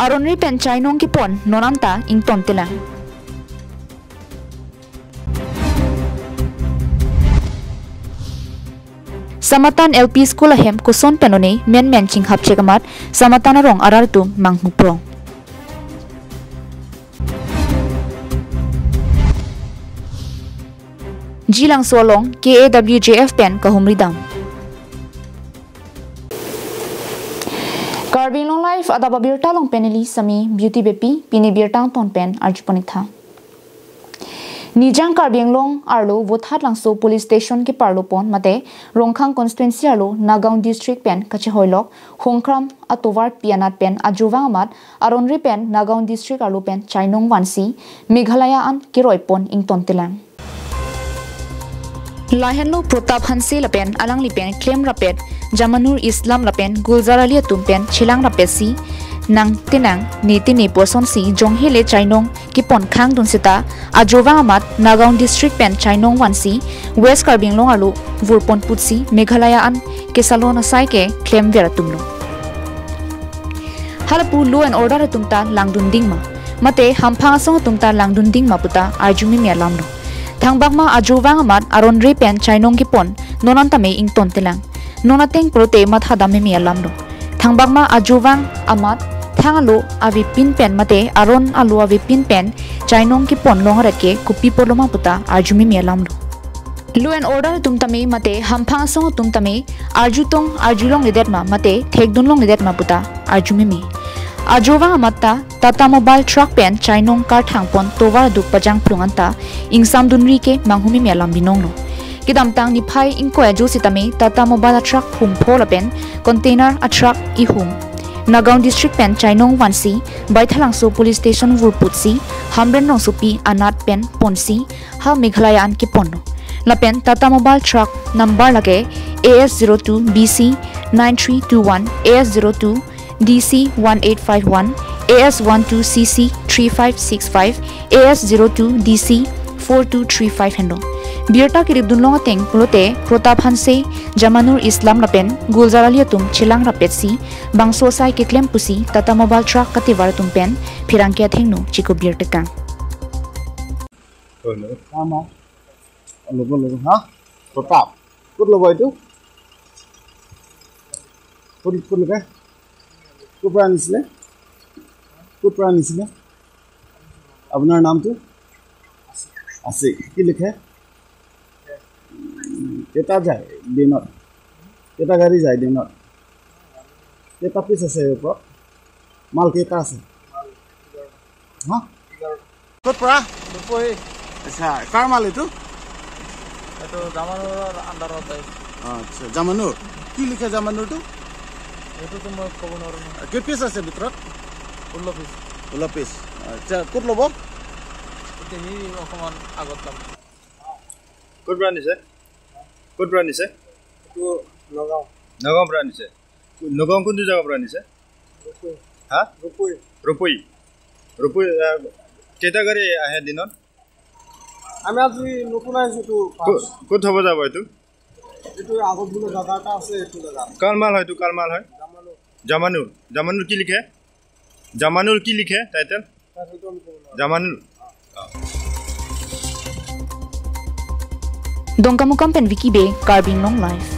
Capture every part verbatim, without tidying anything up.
Aron ri pen chainong kepon non anta ingtontelang. Samatan L P School ahem koson pen lone menmen chinghapchek amat Samatan arong arat atum manghuprong. Jilangso along K A W J F pen kahumri dam. Karbi Anglong Live adap abirta along pen neli Sami Beauty Beypi, pini birta angton pen arjupon-ik tha. Nijang Karbi Anglong arlo Vothatlangso Police Station keparlo pon mate Rongkhang Constituency arlo Nagaon District pen kachehoilok Hongkram atovarpi anat pen ajovang amat aron ri pen Nagaon District arlo pen chainong vansi Meghalaya an keroi pon ingtontelang. Lahenlo Pratap Hanse lapen alangli pen klemrapet Jamanur Islam lapen Gulzar Ali atum pen chelangrapetsi nangtenang ne tene pu asonsi jonghele chainong kepon khangdun seta ajovang amat Nagaon District pen chainong vansi West Karbi Anglong arlo vurpon putsi Meghalaya an kesalon asai ke klemver atumlo. Halapu law and order atum ta langdunding ma, mate hamphang asong atum ta langdunding ma puta arjumeme alamlo. Thangbak ma ajovang amat aron ri pen chainong kepon non anta me ingtontelang. Non ateng pulote mathadam meme alamlo. Thangbak ma ajovang amat thang alo avepin pen mate aron alo avepin pen chainong kepon longret ke kopi apotlo ma puta arjumeme alamlo. Law and order atum tame mate hamphang asong atum tame arjutong arjulongledet ma mate thekdunlongledet ma puta arjumeme. Ajovang amat ta Tata Mobile truck pen chainong karthang pon tovar aduk pajangphlung anta ingsamdunri ke manghumeme alam binonglo. Kedamtang niphai ingkoi ajo sitame Tata Mobile atruck hum pho lapen container atruck ihum Nagaon District pen chainong vansi Baithalangso Police Station vurputsi Hamren Rongsopi anat pen ponsi ha Meghalaya an keponlo. Lapen Tata Mobile truck number lake A S zero two B C nine three two one, A S zero two D C one eight five one, A S one two C C three five six five, A S zero two D C four two three five henlo. Birta kirip dunlong ateng pulote Pratap Hanse, Jamanur Islam lapen Gulzar Ali atum chelangrapetsi bangso asai keklem pusi Tata Mobile truck kativar atum pen pherangke athengno chikobir tekang. Hello. Tama. Hello, hello. Ha? Pratap. Kotlo boy tu? Kot, kotlo ke? Kot pra anisile? Kot pra anisile? আপোনাৰ নামটো? আছে। কি লিখে? উম, কেইটা যায় দিনত? কেইটা গাড়ী যায় দিনত? কেইটা পিচ আছে ওপৰত? মাল কেইটা আছে? হা? ক'ত পৰা? ৰূপহী। আচ্ছা, কাৰ মাল এইটো? এইটো জামানুৰৰ আণ্ডাৰত আহিছে। আচ্ছা, জামানুৰ। কি লিখে জামানুৰটো? এইটোতো মই ক'ব নোৱাৰোঁ নহয়। কেই পিচ আছে ভিতৰত? ষোল্ল পিচ। ষোল্ল পিচ। আচ্ছা, ক'ত ল'ব? এতিয়া সি অকণমান আগত ল'ম। ক'ৰ পৰা আনিছে? ক'ৰ পৰা আনিছে? এইটো নগাঁও। নগাঁৱৰ পৰা আনিছে। নগাঁও কোনটো জেগাৰ পৰা আনিছে? ৰূপহী। হা? ৰূপহী। ৰূপহী। ৰূপহী, আহ, কেইটা গাড়ী আহে দিনত? আমি আজি নতুন আহিছো তো, ক'ত, ফাৰ্ষ্ট। ক'ত থ'ব যাব এইটো? এইটো আগত বোলে দাদা এটা আছে, এইটো দাদা। কাৰ মাল হয় এইটো? কাৰ মাল হয়? জামানুৰ। জামানুৰ। জামানুৰ কি লিখে? জামানুৰ কি লিখে টাইটেল? টাইটেলটো আমি ক'ব নোৱাৰোঁ। জামানুৰ। Dongkamukam pen Vicky Bey, Karbi Anglong Live.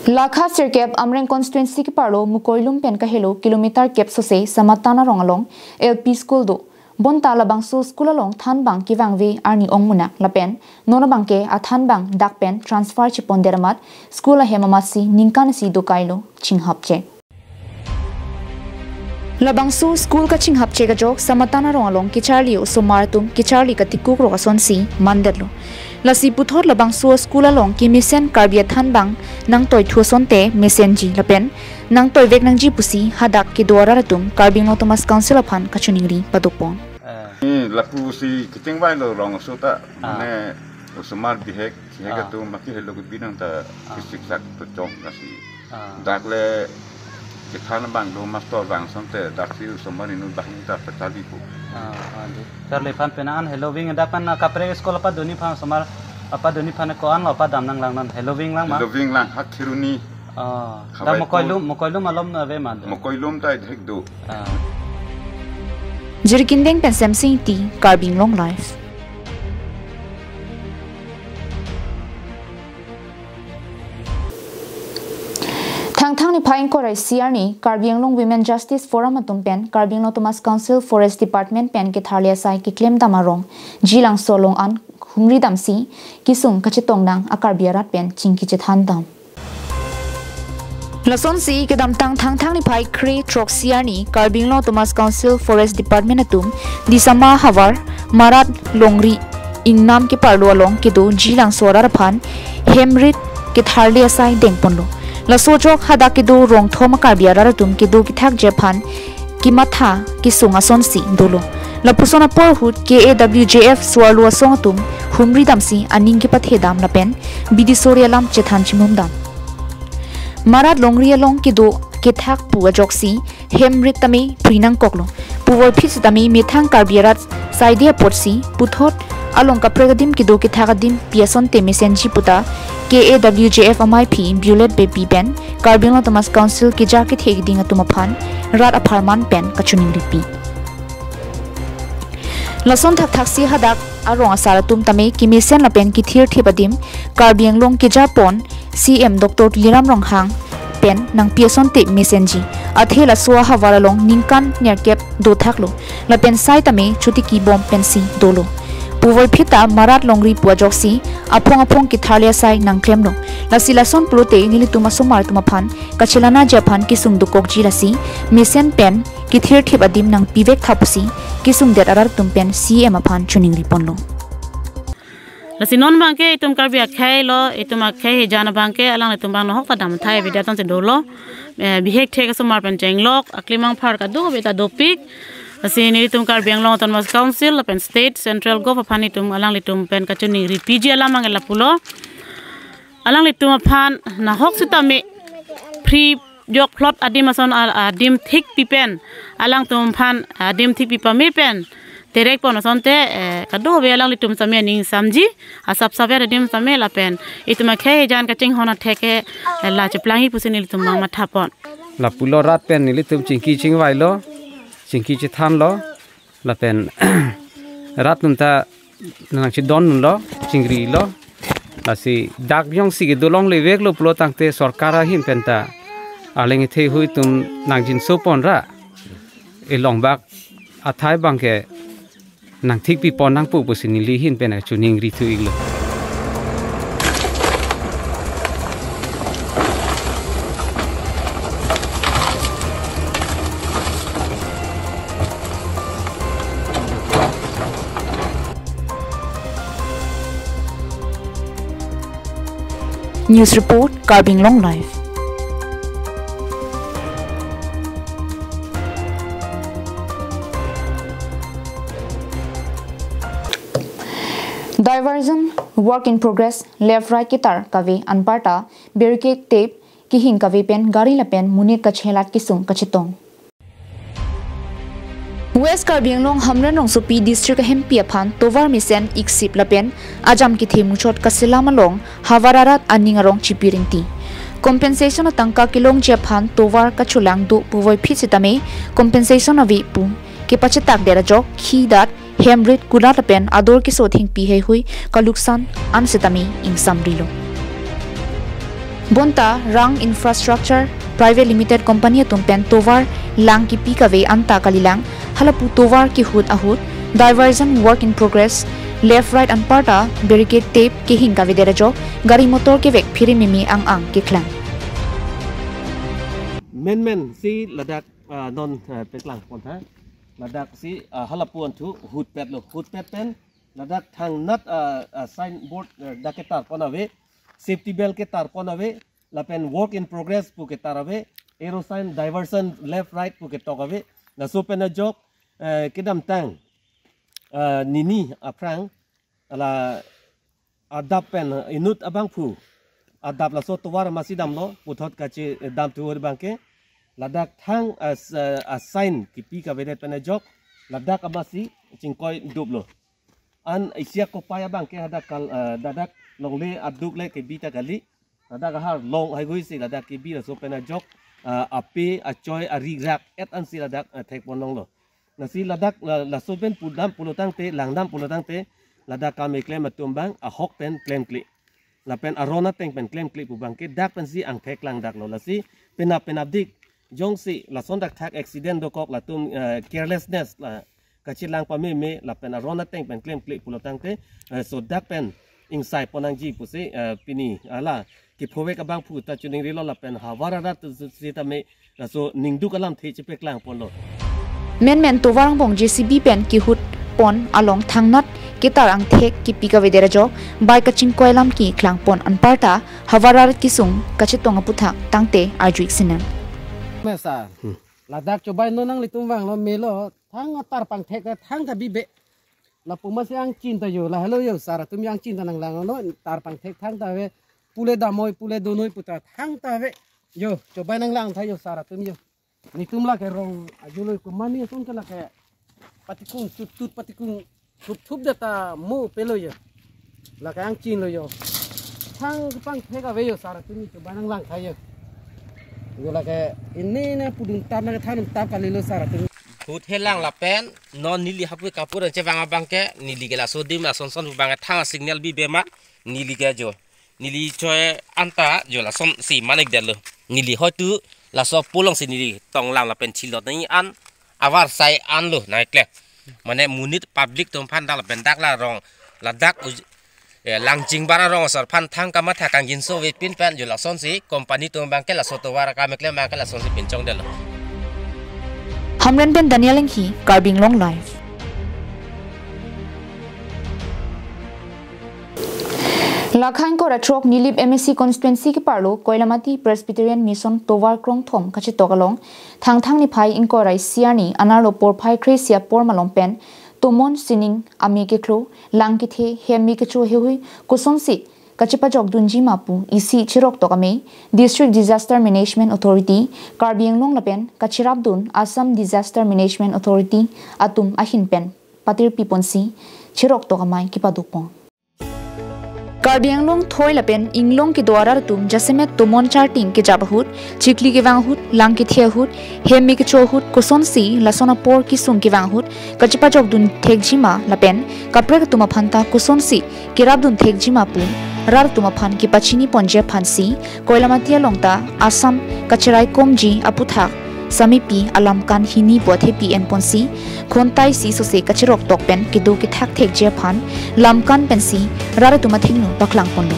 Lakha sirkep Amreng constituency keparlo Mukoilum pen kahelo kilometer kep sose Samatan arong along L P school do. Bonta labangso school along thanbang kevangve arni ongmunak lapen non abangke athanbang dak pen transfer chepon der amat school ahem amatsi ningkan isi dokailo chinghapchek. Labangso school kachinghapchek ajok Samatan arong along kecharli osomar atum kecharli katikuk rok asonsi mandetlo. Lasi puthot labangso school along kemesen Karbi athanbang nangtoithu asonte mesenji lapen nangtoivek nangji pusi hadak kedo arat atum Karbi Anglong Autonomous Council aphan kachiningri padopon. Eh. Eh, lapusi kechengvailo rong aso ta, ah, mane osomar bihek, bihek, ah, atum maki helo ke binong ta, ah, kisik sak to chong kasi. Ah. Dak le Kethar bang do, master bang asonte daksi osomar inut banghini ta pachali pu. Ah, ah, di. Charli aphan penang an heloving dak pen, ah, kaprek school apaduni aphan osomar, apaduni aphan ko-an lo padam nanglang non, heloving lang ma? Heloving lang, ha Kheroni. Ah, Khabai da Mokoilum, Mokoilum along ave ma do? Mokoilum ta idhek do. Ah. Jirikindeng pen Semsing Ingti, Karbi Anglong Live. Thangthang niphai ingkoi ra isi arni, Karbi Anglong Women Justice Forum atum pen Karbi Anglong Autonomous Council Forest Department pen ketharli asai keklem dam arong, Jilangso along an humri damsi kesung kachetong nang a-Karbi arat pen chingki chethan dam. Lasonsi kedamtang Thangthang niphai kre throksi arni Karbi Anglong Autonomous Council Forest Department atum Disama havar Marat Longri ingnam keparlo along kedo Jilangso arat aphan hemrit ketharli asai dengponlo. Laso ajok hadak kedo rong thom a-Karbi arat atum kedo kethakji aphan kematha kesung asonsi dolo. Lapuson apor ahut K A W J F Suarlo Asong atum humri damsi aning kepathe dam lapen bidi sori alam chethan chimum dam. Marat Longri along kedo kethak pu ajoksi hemrit tame pri nangkoklo. Puvoiphit sitame methang Karbi arat saide apotsi puthot along kaprek adim kedo kethak adim pi asonte mesenji puta K A W J F amaiphi Violet Beypi pen Karbi Anglong Autonomous Council keja kethe keding atum aphan rat apharman pen kachiningripi. Lason thakthaksi hadak arong asar atum tame kemesen lapen kethirthip adim Karbi Anglong kejapon C M Doctor Tuliram Ronghang pen nangpi asonte mesenji. Athe laso ahavar along ningkan nerkep dothaklo. Lapen sai tame chotiki bom pensi dolo. Puvoiphit ta Marat Longri pu ajoksi aphong aphong ketharli asai nangklemlo. Lasi lason pulote nelitum asomar atum aphan kachelanaji aphan kesung dokokji lasi mesen pen kethirthip adim nangpivek tha pusi kesungdet arat atum pen C M aphan chiningriponlo. Lasi non abangke itum Karbi akhei lo, itum akhei hijan abangke alanglitum abang nahok ta damthai video tonsi dolo. Eh, bihek thek asomar pen chenglok, aklimang phar kadokave ta dopik. Lasi nelitum Karbi Anglong Autonomous Council lapen State, Central Gov aphan itum alanglitum pen kachiningripiji alam abangke lapulo. Alanglitum aphan nahok sitame pri jok plot adim ason al-, adim thik pipen, alangtum aphan adim thik pipame pen terek pon asonte, eh, kadokave alanglitum sitame aning samji, asap saver adim sitame lapen itum akhei hijan kachinghon atheke, eh, la cheplangji pusi nelitum abang mathapon. Lapulo rat pen nelitum chingki chingvailo, chingki chethanlo, lapen rat atum ta nangchedondunlo, chingrilo. Lasi dak jongsi kedo longle veklo pulo tangte sorkar ahin pen ta arleng kethe ahui atum nangjinsopon ra, elongbak athai abangke nangthik pipon nangpo pusi neli ahin pen chiningri thu iklo. News report, Karbi Anglong Live. Diversion work in progress, left right ketar kave anparta barricade tape kehing kave pen gari lapen monit kachelat kesung kachetong. West Karbi Anglong Hamren Rongsopi District ahempi aphan tovar mesen iksip lapen ajam kethe muchot kaselam along havar arat aning arong chipi ringti. Compensation atangka kelongji aphan tovar kacholang do puvoiphit sitame compensation ave pu kepachetak det ajok khi dat hemrit kulat lapen ador keso thengpi heihui kaluksan an sitame ingsamrilo. Bonta Rang Infrastructure Private Limited Company atum pen tovar lang kipi kave anta kalilang, halapu tovar kehut ahut diversion work in progress, left right anparta barricade tape kehing kavedet ajok gari motor kevek phiri mimi ang ang keklang. Menmen si ladak, ah, non, ah, peklang pon ha. Ladak si, ah, halapu an thu hutpetlo, hutpet pen ladak thangnat, ah, ah, signboard, ah, dak ketar pon ave, safety belt ketar pon ave, lapen work in progress pu ketar ave, arrow sign diversion left right pu ketok ave. Laso pen ajok, eh, kedamtang, ah, nini aphrang, ala adap pen inut abangphu adap laso tovar masi damlo puthot kachedam thu abangke Ladak thang as, uh, asign kipi kavedet pen ajok, ladak amatsi chingkoi duplo. An isi akopai abang ke hadak kal, uh, ladak longle aduk le kebi ta kali. Ladak ahar long haihui si ladak kebi, laso pen ajok, uh, ape achoi arikrak et ansi ladak, uh, thekpon longlo. Lasi ladak la, laso pen pudam pulo tangte, langdam pulo tangte, ladak kam keklem atum abang ahok pen klemkle. Lapen aron ateng pen klemkle pu abang ke dak pensi angthek langdaklo. Lasi penap penapdik jongsi lason thakthak accident dokok, latum, eh, carelessness la kachelang pameme lapen aron ateng pen klemkle pulo tangte, eh, so dak pen ingsai pon nangji pusi, eh, pini hala kephovek abangphu ta chiningrilo lapen havar arat sitame laso ningduk alamthe chepeklang ponlo. Menmen tovar angbong J C B pen kehut pon along thangnat ketar angthek kipi kavedet ajok bai kachingkoi alam keklang pon anparta havar arat kesung kachetong aputhak tangte arju-ik sinem. Mesa. Hmm. Ladak chobai non nanglitum vanglo, melo, thang atar pangthek ta thang ta bibe. Lapu amatsi angchin ta jo, lahelo jo, sar atum angchin ta nanglanglo, tar pangthek thang ta ave, pule damnoi, pule donoi puta thang ta ave. Jo, chobai nanglang tha jo, sar atum jo. Netum lake rong ajo lo, komatne ason ke lake patikung, tut tut patikung, thup thup det ta mo pelo jo. Lake angchin lo jo. Thang pangthek ave jo, sar atum chobai nanglang tha jo. Jo lake ini ne pudun tap na than tap kalilo, sar atum. Hut helang lapen non neli hapu kapur chevang abang ke, neli ke laso adim asonson abang ke thang signal bibe ma, neli ke jo. Neli choi anta jo lasonsi manik detlo. Neli hoitu laso pulongsi neli tonglang lapen chilot ni an avarsai anlo nangkle. Mane monit public atum aphan dak lapen dak la rong ladak uj-, eh, Langjingbar arong asor aphan thang kamatha kangjinso avepin pen jo lasonsi company atum abang ke laso tovar akam keklem abang ke lasonsi pinchong detlo. Hamren pen Daniel Enghi, Karbi Anglong Live. Lakha ingkoi ra throk Nilip M A C constituency keparlo Koilamati Presbyterian Mission tovar krongthom kachetok along Thangthang niphai ingkoi ra isi arni anerlo porphai kre-isi apor malom pen tomon sining ame keklo, lang kethe, hem me kecho heihui kosonsi kachepajok dunji ma pu isi cheroktok amei District Disaster Management Authority, Karbi Anglong lapen kacherapdun Assam Disaster Management Authority atum ahin pen patirpi ponsi cheroktok amei kepadopon. Karbi Anglong thoi lapen inglong kedo arat atum jasemet tomon charting kejap ahut, chikli kevang ahut, lang kethe ahut, hem me kecho ahut, kosonsi lason apor kesung kevang ahut kachepajokdun thekji ma lapen kaprek atum aphan ta kosonsi kerapdun thekji ma pu rat atum aphan kepachini ponji aphansi Koilamati along ta Assam kacheraikomji aputhak samipi alamkan hini pu athepi enponsi khontai isi sose kacheroktok pen kedo kethak thekji aphan lamkan pensi rat atum athengno paklang ponlo.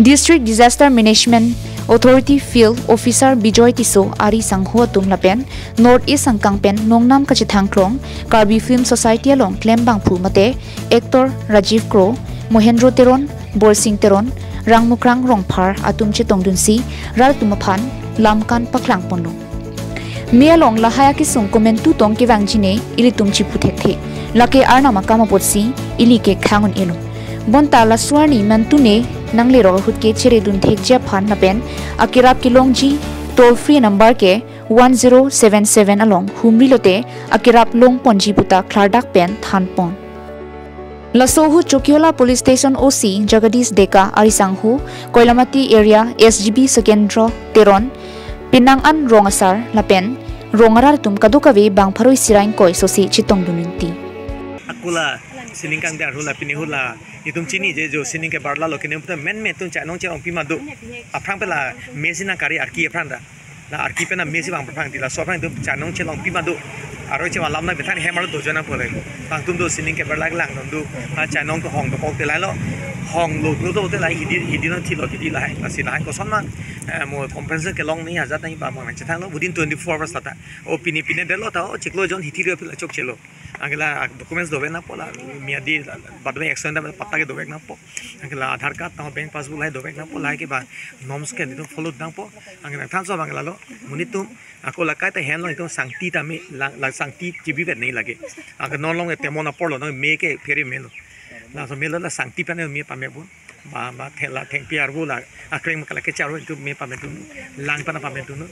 District Disaster Management Authority Field Officer Bijoy Tisso ari sangho atum lapen North East angkang pen nongnam kachethang krong Karbi Film Society along klembangphu mate actor Rajiv Kro, Mohendro Teron, Bolsing Teron, Rangmukrang Rongphar atum chetongdunsi rat atum aphan lamkan paklang ponlo. Me along lahai akesung komantu tong kevangji ne ilitum chipu thekthe. Lake arnam akam apotsi ili ke khang un-elo. Bonta laso arni mantu ne nanglerok ahut ke cheredun thekji aphan lapen akerap kelongji toll free number ke one zero seven seven along humri lote akerap long ponji puta klardak pen than pon. Laso ahut Chokiola Police Station O C Jagadish Deka ari sangho, Koilamati Area S G B Sakendra Teron, penang an rong asar lapen rong arat atum kadokave bang pharo isi ra ingkoi sose chetongdun unti. Ako la sining kangdar hula pini hula itum chinine jo sining ke barla lo kene puta menme atum chainong chelong pima do. Aphrang pela mesi nangkari arki aphrang ta. La arki pen amesi bang aphrang ti laso aphrang itum chainong chelong pima do. Aro che malam na bethan hem aro dojo nangpo le. Bang atum do sining ke barla lang non do. Ha chainong ko hong dokok te lahelo. Hong lo do do te lahei hidi hidi nangthilo hidi lahei. Lasi lahei koson ma, eh, mo compensation kelong ni hajat nangji bang nangchethanglo within twenty-four hours ta ta. O pini pini detlo ta o chiklo jon hithi re pila chokchelo. Anke la documents dovek nangpo la, miyadi la, la, badme action da patta ke dovek nangpo. Anke la Aadhaar card tang bank passbook lahei dovek nangpo, lahei ke ba norms ke netum follow nangpo. Anke nangthanso abang lalo, monit atum, ako la kaita hem along itum sangti tame, la, la sangti chibi vet nangji lake. Anke non along ke temon apor lo, non me ke phere melo. Laso melo la sangti pen me pame bon. Ba, ba, thela thengpi arvo la, akreng ma kala kecharo itum me pame tun, lang pana pame tun.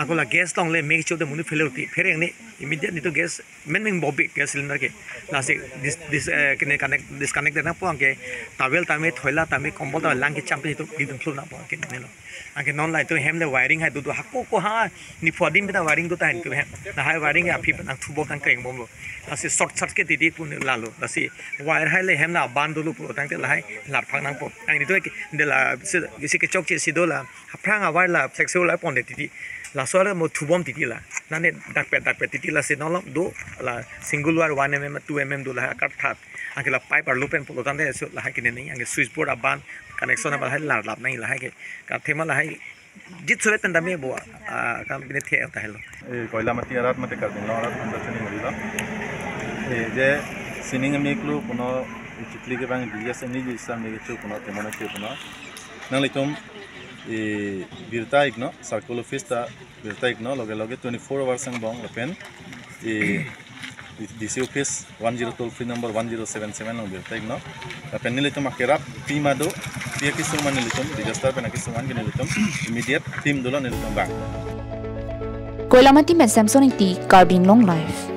Ako la gas longle me chode muni phereng ti, phereng ni immediate ni to gas men meng bobi gas cylinder ke. Lasi dis dis eh, kene connect disconnect nangpo, anke towel tame, thoila tame, kombol tame lang kecham pen to gidung khlo nangpo, anke ne lo. Anke non la to hem le wiring hai do do, hako ko ha ni pho adim beta wiring do ta hen to hem. Lahai wiring aphi nangthu bom nangkreng bomlo. Lasi short circuit titi pu lalo. Lasi wire hai le hem la ban dolo pu tangte lahai lar phang nangpo. Anke ne to ke de la si si kechokche si do la aphrang a-wire la flexible la ponde titi. Laso le mo thubom titi la. Nane dakpet dakpet titi, lasi non lo do la single wire one M M, two M M do la akar that. Anke la pipe arlo pen pulo tangte so lahai kene ni, anke switch board aban connection aban lahai lar lap nang lahai ke. Ka thema lahai jit suret pen dame bo, ah, kam bine the ta helo. Eh, Koilamati arat mate Karbi Anglong arat anda chini ngulilo. Eh, je sining amiklo puno chikli kevang D S M ni jisam ni chu puno temona chu puno. Nanglitum, eh, birta ikno, circle office ta birta ikno, loge loge twenty-four hours angbong lapen, eh, D C office one zero toll free number one zero seven seven along birta ikno. Lapen nelitum akerap team ado, pi akesung ma nelitum, disaster pen akesung an ke nelitum immediate team dolo nelitum bang. Koilamati met Samson Ingti, Karbi Anglong Live.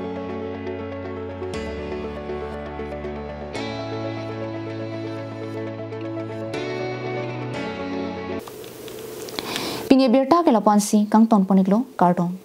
Pini birta ke lapu-ansi kangton pon iklo, kardom.